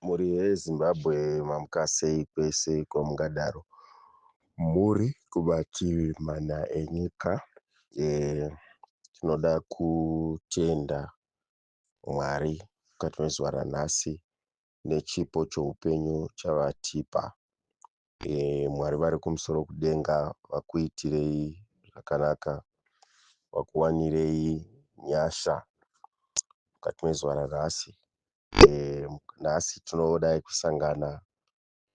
Mhuri yeZimbabwe mamuka sei kwese kwamungadaro muri kumativi mana enyika. Tinoda kutenda Mwari mukati mezuva ranhasi nechipo choupenyu chavatipa. Mwari vari kumusoro kudenga vakuitirei zvakanaka, vakuwanirei nyasha mukati mezuva ranhasi. Nhasi tinodai kusangana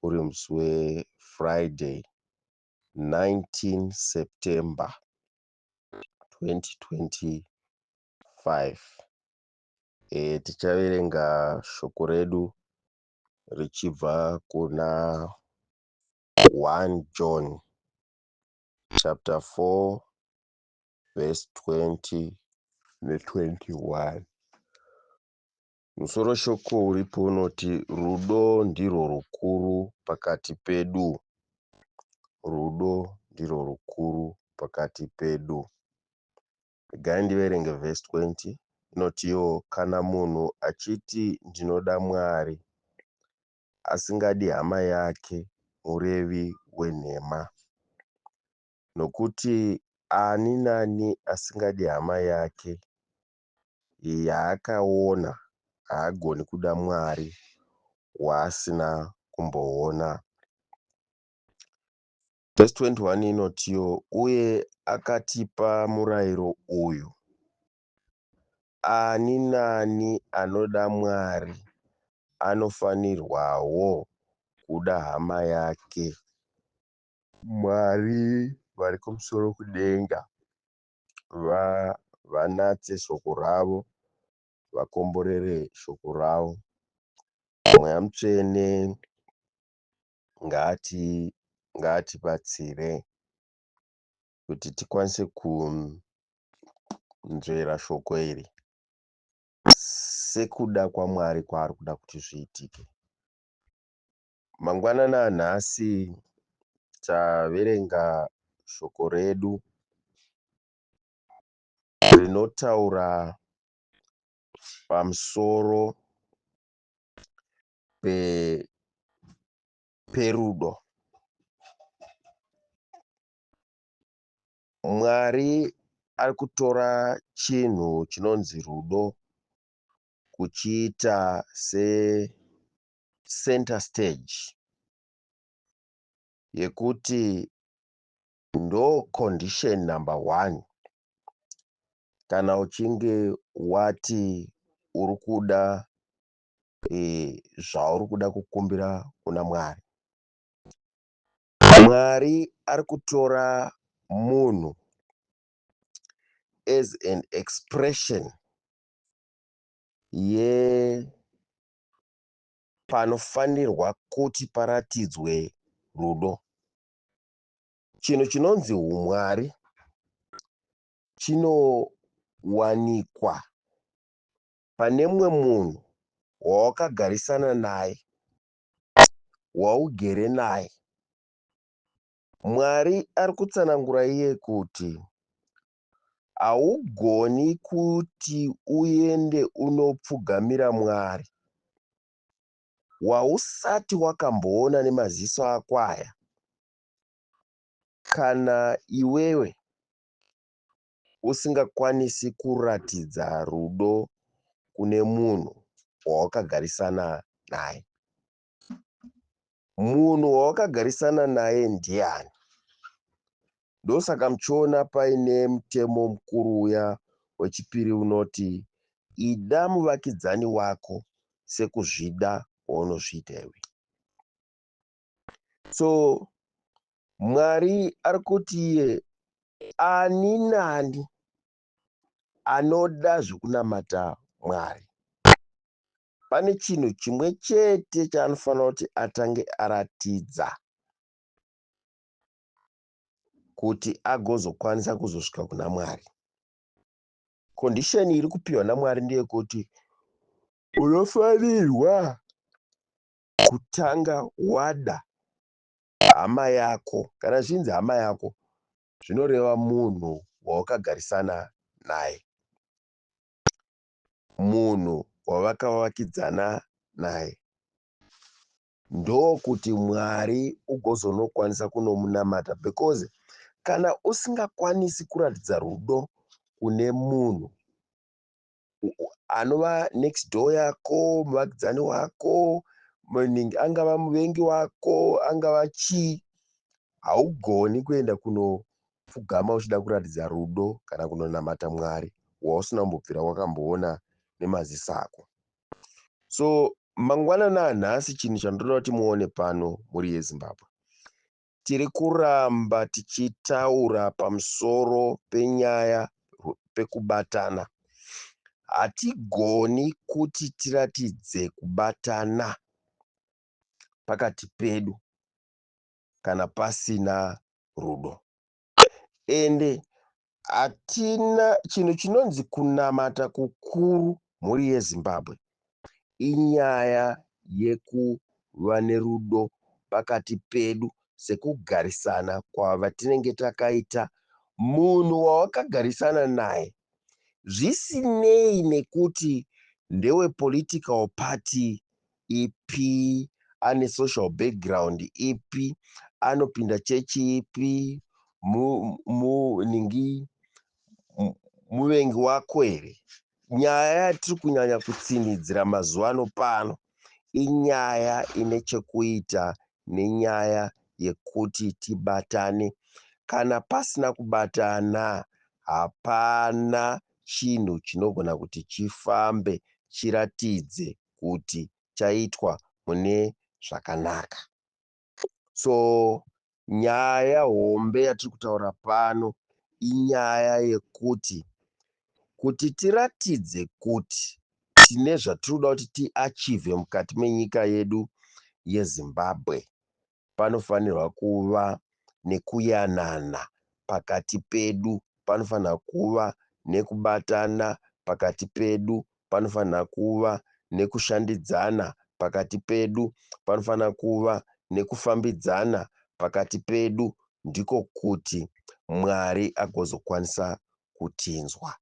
uri musi weFriday 19 September 2025. Tichaverenga shoko redu richibva kuna 1 John chapter 4 verse 20 ne21. Musoro shoko uripo unoti rudo ndirwo rukuru pakati pedu. Rudo ndirwo rukuru pakati pedu. Regai ndiverenge vhesi 20 inotiwo kana munhu achiti ndinoda Mwari asingadi hama yake murevi wenhema. Nokuti ani nani asingadi hama yake yaakaona haagoni kuda Mwari waasina kumboona. Vhesi 21 inotiwo uye akatipa murayiro uyu ani nani anoda Mwari anofanirwawo kuda hama yake. Mwari vari kumusoro kudenga vanatse shoko ravo, vakomborere shoko ravo. Mweya Mutsvene ngaatibatsire kuti tikwanise kunzvera shoko iri sekuda kwaMwari kwaari kuda kuti zviitike. Mangwanani anhasi taverenga shoko redu rinotaura pamusoro perudo. Mwari ari kutora chinhu chinonzi rudo kuchiita secenter stage yekuti ndo condition number one kana uchinge wati uri kuda zvauri kuda kukumbira kuna Mwari. Mwari ari kutora munhu as an expression yepanofanirwa kuti paratidzwe rudo. Chinhu chinonzi humwari chinowanikwa pane mumwe munhu wawakagarisana naye, waugere naye. Mwari ari kutsanangura iye kuti haugoni kuti uende unopfugamira Mwari wausati wakamboona nemaziso ako aya kana iwewe usingakwanisi kuratidza rudo kune munhu wawakagarisana naye. Munhu wawakagarisana naye ndiani? Ndosaka muchiona paine mutemo mukuru uya wechipiri unoti ida muvakidzani wako sekuzvida kwaunozviita iwe. So Mwari ari kuti iye ani nani anoda zvekunamata Mwari pane chinhu chimwe chete chaanofanira kuti atange aratidza kuti agozokwanisa kuzosvika kuna Mwari. Condition iri kupiwa naMwari ndeyekuti unofanirwa kutanga wada hama yako. Kana zvinzi hama yako zvinoreva munhu wawakagarisana naye, munhu wavakavakidzana naye. Ndokuti Mwari ugozonokwanisa kunomunamata because kana usingakwanisi kuratidza rudo kune munhu anova next door yako, muvakidzani wako, angava muvengi wako, angava chii, haugoni kuenda kunopfugama uchida kuratidza rudo kana kunonamata Mwari wausina kumbobvira wakamboona nemaziso ako. So mangwanani anhasi chinhu chandinoda kuti muone pano mhuri yeZimbabwe, tiri kuramba tichitaura pamusoro penyaya pekubatana. Hatigoni kuti tiratidze kubatana pakati pedu kana pasina rudo. Ende hatina chinhu chinonzi kunamata kukuru mhuri yeZimbabwe inyaya yekuva nerudo pakati pedu sekugarisana kwavatinenge takaita munhu wawakagarisana naye zvisinei nekuti ndewe political party ipi, ane social background ipi, anopinda chechi ipi, muningi muvengi wako here. Nyaya yatiri kunyanya kutsinidzira mazuva ano pano inyaya ine chekuita nenyaya yekuti tibatane. Kana pasina kubatana hapana chinhu chinogona kuti chifambe chiratidze kuti chaitwa mune zvakanaka. So nyaya hombe yatiri kutaura pano inyaya yekuti kuti tiratidze kuti tine zvatiri kuda kuti tiachieve mukati menyika yedu yeZimbabwe, panofanirwa kuva nekuyanana pakati pedu, panofanira kuva nekubatana pakati pedu, panofanira kuva nekushandidzana pakati pedu, panofanira kuva nekufambidzana pakati pedu, ndiko kuti Mwari agozokwanisa kutinzwa.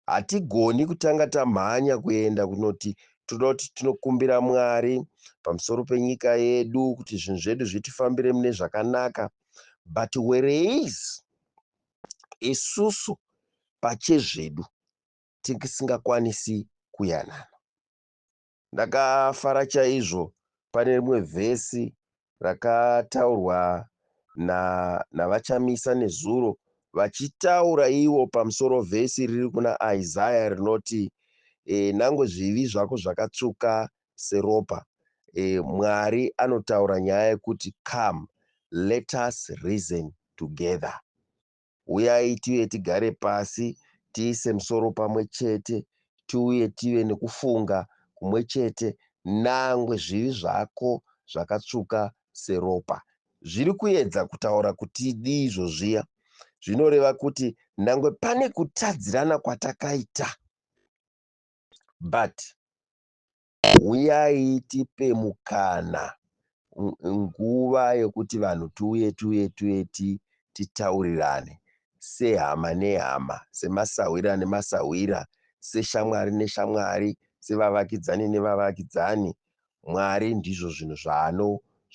Hatigoni kutanga tamhanya kuenda kunoti toda kuti tinokumbira Mwari pamusoro penyika yedu kuti zvinhu zvedu zvitifambire mune zvakanaka, but whereas isusu pachezvedu tisingakwanisi kuyanana. Ndakafara chaizvo pane rimwe vhesi rakataurwa naVaChamisa nezuro vachitaura ivo pamusoro vhesi riri kuna Isaya rinoti nangwe zvivi zvako zvakatsvuka seropa, Mwari anotaura nyaya yekuti come let us reason together. Uyai tiuye tigare pasi tiise musoro pamwe chete, tiuye tive nekufunga kumwe chete nangwe zvivi zvako zvakatsvuka seropa. Zviri kuedza kutaura kuti dii izvo zviya? Zvinoreva kuti nangwe pane kutadzirana kwatakaita, but uyai tipe mukana, nguva yekuti vanhu tiuye tiuye tiuye titaurirane sehama nehama, semasahwira nemasahwira, seshamwari neshamwari, sevavakidzani nevavakidzani. Mwari ndizvo zvinhu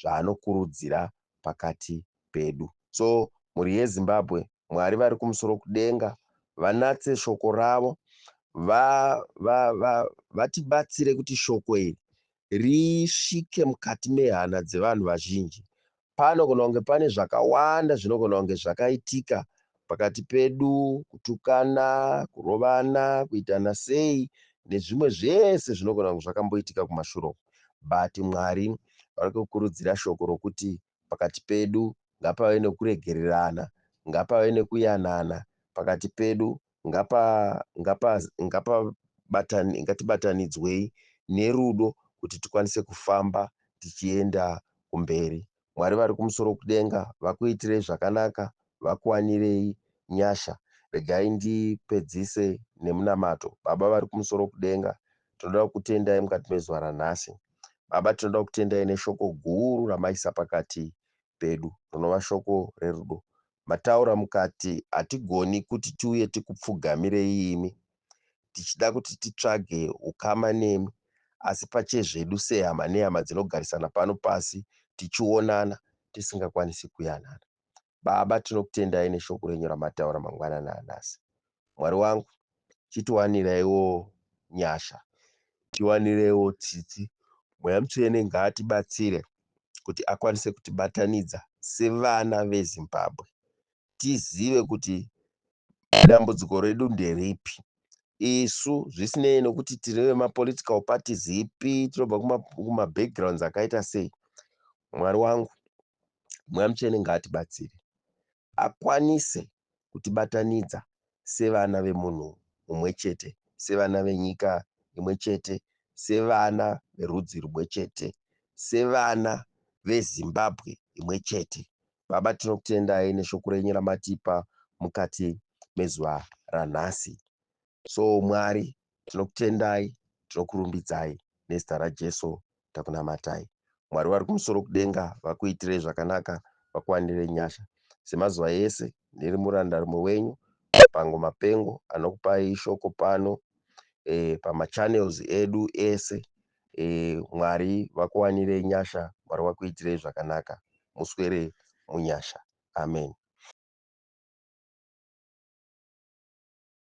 zvaanokurudzira pakati pedu. So mhuri yeZimbabwe, Mwari vari kumusoro kudenga vanatse shoko ravo, vatibatsire kuti shoko iri risvike mukati mehana dzevanhu vazhinji. Panogona kunge pane zvakawanda zvinogona kunge zvakaitika pakati pedu, kutukana, kurovana, kuitana sei nezvimwe zvese zvinogona kunge zvakamboitika kumashure uko, but Mwari vari kukurudzira shoko rokuti pakati pedu ngapave nekuregererana, ngapave nekuyanana pakati pedu, ngatibatanidzwei nerudo kuti tikwanise kufamba tichienda kumberi. Mwari vari kumusoro kudenga vakuitirei zvakanaka, vakuwanirei nyasha. Regai ndipedzise nemunamato. Baba vari kumusoro kudenga, tinoda kukutendai mukati mezuva ranhasi. Baba, tinoda kukutendai neshoko guru ramaisa pakati pedu, rinova shoko rerudo. Mataura mukati hatigoni kuti tiuye tikupfugamirei imi tichida kuti titsvage ukama nemi. asi pachezvedu sehama nehama dzinogarisana pano pasi tichionana tisingakwanisi kuyanana. Baba, tinokutendai neshoko renyu ramataura mangwanani anhasi. Mwari wangu, chitiwaniraiwo nyasha, tiwanireiwo tsitsi. Mweya Mutsvene ngaatibatsire kuti akwanise kutibatanidza sevana veZimbabwe, tizive kuti dambudziko redu nderipi. Isu zvisinei nokuti tiri vemapolitical parties ipi, tinobva kumabackgrounds akaita sei, Mwari wangu, Mweya Mutsvene ngaatibatsire akwanise kutibatanidza sevana vemunhu mumwe chete, sevana venyika imwe chete, sevana verudzi rumwe chete, sevana veZimbabwe imwe chete. Baba, tinokutendai neshoko renyu ramatipa mukati mezuva ranhasi. So Mwari, tinokutendai, tinokurumbidzai nezita raJesu takunamatai. Mwari vari kumusoro kudenga vakuitirei zvakanaka, vakuwanirei nyasha. Semazuva ese ndiri murandarume wenyu Pango Mapengo anokupai shoko pano pamachannels edu ese. Mwari vakuwanirei nyasha, Mwari vakuitirei zvakanaka. Muswere munyasha. Amen.